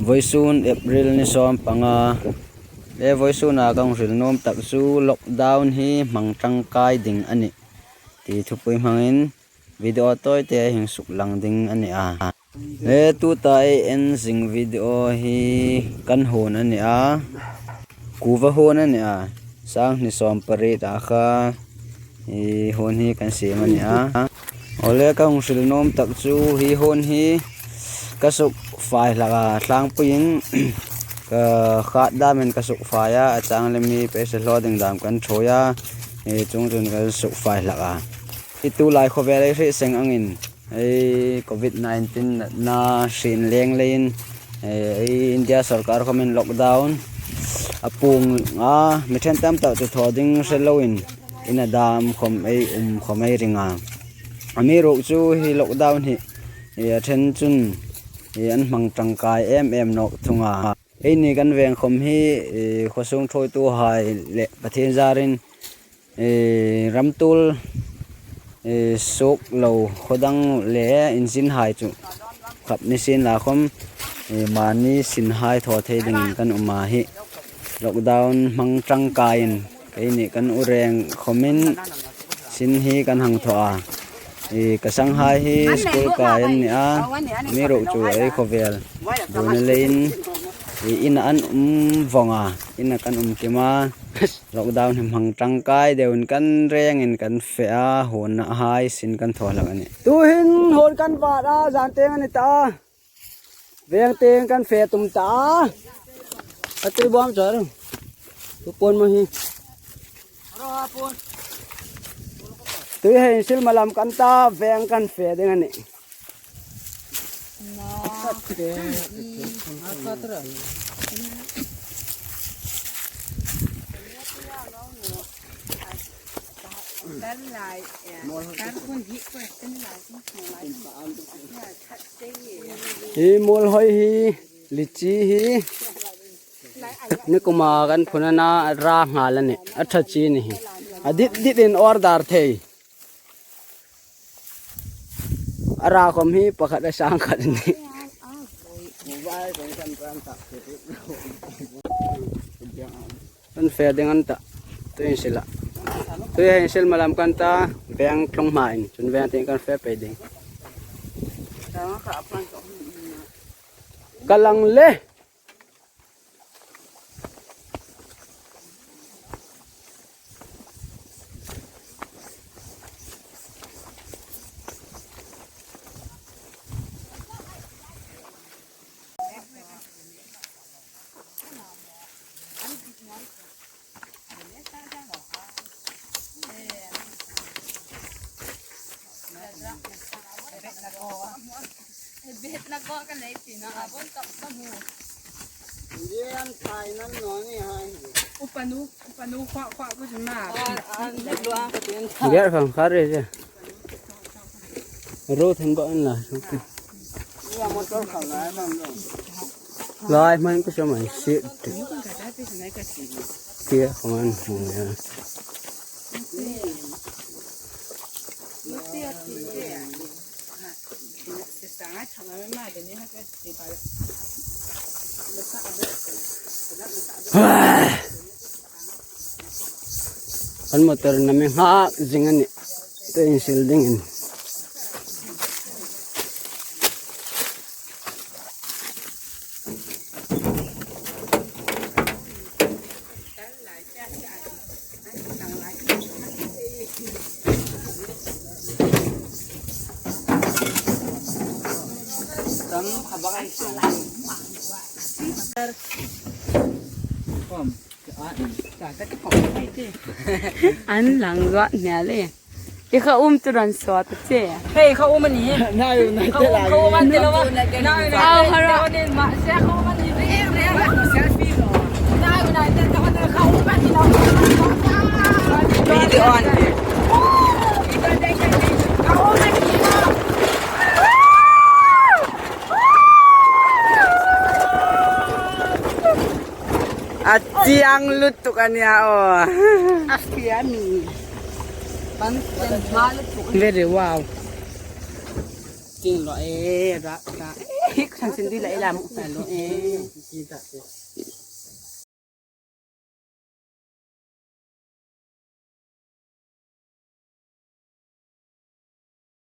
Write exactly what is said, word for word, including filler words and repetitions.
Voisun April ni sawm panga. Le voisuna ka hung hril nuom tak chu lockdown hi hmang tangkai ding a nih ti thupui hmangin video tawite hung suklang ding a ni a. Le tuta ei en zing video hi kan huon a ni a. Kuva huon a ni a. Sang hni sawm pariet a kha hi huon hi kan siem a ni a. Awle, ka hung hril nuom tak chu hi huon hi ka suk fai hlak a, tlangpuiin ka khat damin ka suk fai a, a chang lem hi pei se hlaw ding dam kan ṭhuoi a, hi chuong chun kan suk fai hlak a. Hi tulai khawvel ei hriet seng angin, ei covid nineteen natna hrie leng leiin, ei India sawrkar khawmin lockdown a puong a, mi ṭhen tam tak chu thaw ding hre loin ina dam khawm ei um khawm ei ring a. Amiruokchu hi lockdown hi, ei a ṭhen chun, ei an hmang tangkai em em nawk thung a. Eini kan veng khawm hi, ei khaw sung ṭhuoituhai le Pathien zarin, ei ram tul, ei suok lo khaw dang le inzinhai chu khap ni sien la khawm, ei mani sinhai thaw thei dingin kan um a, hi lockdown hmang tangkaiin keini kan u reng khawmin sin hi kan hang thaw a. Ei ka sanghai hi school kai an ni a, amiruokchu ei khawvel buoina leiin, ei ina an um vawng a, ina kan um kim a. Lockdown hi hmang tangkai deuin kan rengin kan fe a, huonnahai sin kan thaw hlak a nih. Tuhin huon kan vat a, zan tieng a ni ta. Veng tieng kan fe tum ta. A tui bawm char. Tu pon mo hi. Tui hei sil malam kan ta, veng kan fe ding a nih. Hi muolhoi hi, litchi hi. Ni kuma kan phun a na ra nghal a nih, a ṭha chi ni hi. A dit dit in order thei. A ra khawm hi pakhat a sang khat a nih. Kan fe ding an ta. Tuhin sil a. Tuhin sil malam kan ta, veng tlung hmain. Chun veng tieng kan fe pei ding. Ka lang le. Upa nu, upa nu, khwa, khwa, ku jin ma. Ger khang khar re je. Ro than ba an la. Lai hman ka sawm ai si. Tia khawm an hmu nia. An motor na mi nghak zing a nih. Tuhin sil dingin. An lang zuat hmel e. I kha um tu ran sawt che. Hei, kha um a ni. Nai, nai, kha um, kha um an ti lo ma. Nai, nai. Au, hara. Nai, nai, ma, se kha um a ni. Selfie lo. Nai, nai, te kha, kha um a ni lo. Video on. Kha um a ni lo. A chiang lutuk a nia aw. A fie a mi. Pan pen hma lutuk. Very wow. Ting lo e, ra, ra. E, khang sin di la e la mu ta lo e.